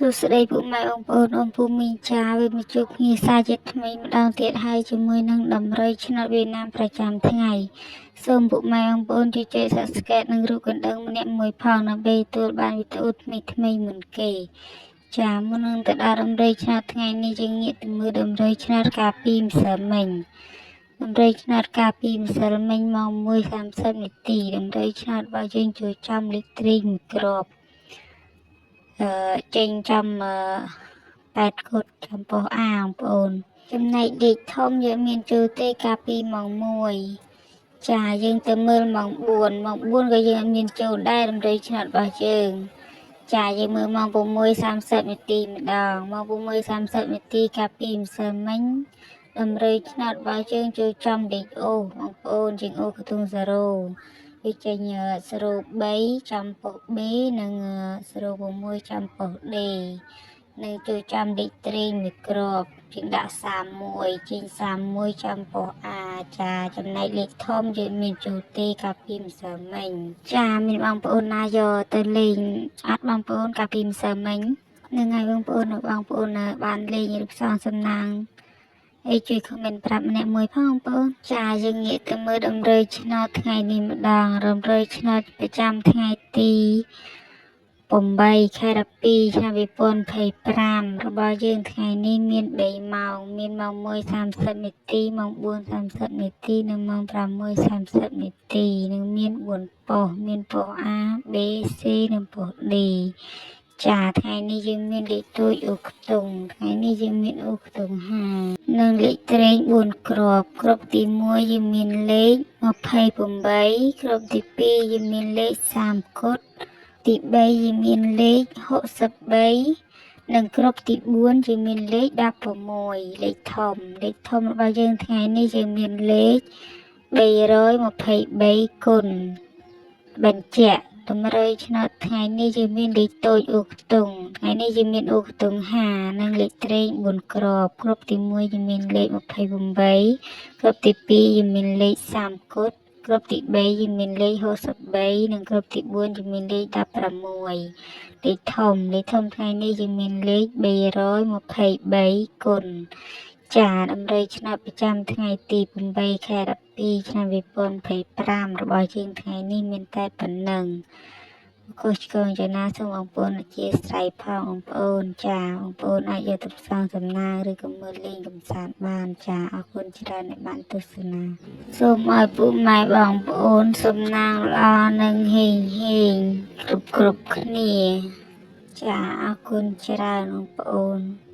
សួស្តីពុកម៉ែបងប្អូនអ៊ំពូមីងចាវាមកជួបគ្នាសាជាថ្មីម្ដងទៀតហើយជាមួយនឹងតម្រុយឆ្នោតវៀតណាមប្រចាំថ្ងៃសូមពុកម៉ែបងប្អូនជួយចុច Subscribe និងរូបកណ្ដឹងម្នាក់មួយផងដើម្បីទទួលបានវីដេអូថ្មីៗមុនគេចាមុននឹងទៅដល់តម្រុយឆ្នោតថ្ងៃនេះយើងងាកទៅមើលតម្រុយឆ្នោតកាលពីម្សិលមិញតម្រុយឆ្នោតកាលពីម្សិលមិញម៉ោង1:30នាទីតម្រុយឆ្នោតរបស់យើងជួយចំលេខត្រីមួយគ្រាប់ចេញចំ8គត់ចំពោះអាបងប្អូនចំណែកលេខធំយើងមានចូលទេកាលពីម៉ោង1ចាយើងទៅមើលម៉ោង4ម៉ោង4ក៏យើងអត់មានចូលដែរតម្រុយឆ្នោតរបស់យើងចាយើងមើលម៉ោង6:30នាទីម្ដងម៉ោង6:30នាទីកាលពីម្សិលមិញតម្រុយឆ្នោតរបស់យើងចូលចំលេខអូបងប្អូនជាងអូខ្ទង់0វាចេញ03ចំប៉ុស B និង06ចំប៉ុស D និងចូលចំលេខត្រីមួយគ្រាប់ជាងដាក់31ជាង31ចំប៉ុស A ចាចំណែកលេខធំយើងមានចូលទេកាលពីម្សិលមិញចាមានបងប្អូនណាយកទៅលេងអត់បងប្អូនកាលពីម្សិលមិញនឹងហើយបងប្អូនបងប្អូនបានលេងឬផ្សងសំណាងអីជួយ comment ប្រាប់ម្នាក់មួយផងបងប្អូនចាយើងងាកទៅមើលតម្រុយឆ្នោតថ្ងៃនេះម្ដងតម្រុយឆ្នោតប្រចាំថ្ងៃទី8ខែ12ឆ្នាំ2025របស់យើងថ្ងៃនេះមាន3ម៉ោងមានម៉ោង1:30នាទីម៉ោង4:30នាទីនិងម៉ោង6:30នាទីនិងមាន4ប៉ុស្តិ៍មានប៉ុស្តិ៍ A B C និងប៉ុស្តិ៍ D ចាថ្ងៃនេះយើងមានលេខទូចអូខ្ទង់ថ្ងៃនេះយើងមានអូខ្ទង់5និងលេខត្រេង4គ្រាប់គ្រាប់ទី1យើងមានលេខ28គ្រាប់ទី2យើងមានលេខ30គត់ទី3យើងមានលេខ63និងគ្រាប់ទី4យើងមានលេខ16លេខធំលេខធំរបស់យើងថ្ងៃនេះយើងមានលេខ323គុណបញ្ជាក់តម្រុយឆ្នោតថ្ងៃនេះយើងមានលេខតូចអូខ្ទង់ថ្ងៃនេះយើងមានអូខ្ទង់5និងលេខត្រេង4គ្រាប់គ្រាប់ទី1យើងមានលេខ28គ្រាប់ទី2យើងមានលេខ30គត់គ្រាប់ទី3យើងមានលេខ63និងគ្រាប់ទី4យើងមានលេខ16លេខធំលេខធំថ្ងៃនេះយើងមានលេខ323គុណចាតម្រុយឆ្នោតប្រចាំថ្ងៃទី8ខែ12ឆ្នាំ2025របស់យើងថ្ងៃនេះមានតែប៉ុណ្ណឹងកុសឆ្គងចំណាសូមបងប្អូនអធិស្ឋានផងបងប្អូនចាបងប្អូនអាចយកទៅផ្សងសំណាងឬក៏មើលលេងកម្សាន្តបានចាអរគុណច្រើនដែលបានទស្សនាសូមឲ្យពុកម៉ែបងប្អូនសំណាងល្អនិងហេងហេងគ្រប់គ្រប់គ្នាចាអរគុណច្រើនបងប្អូន។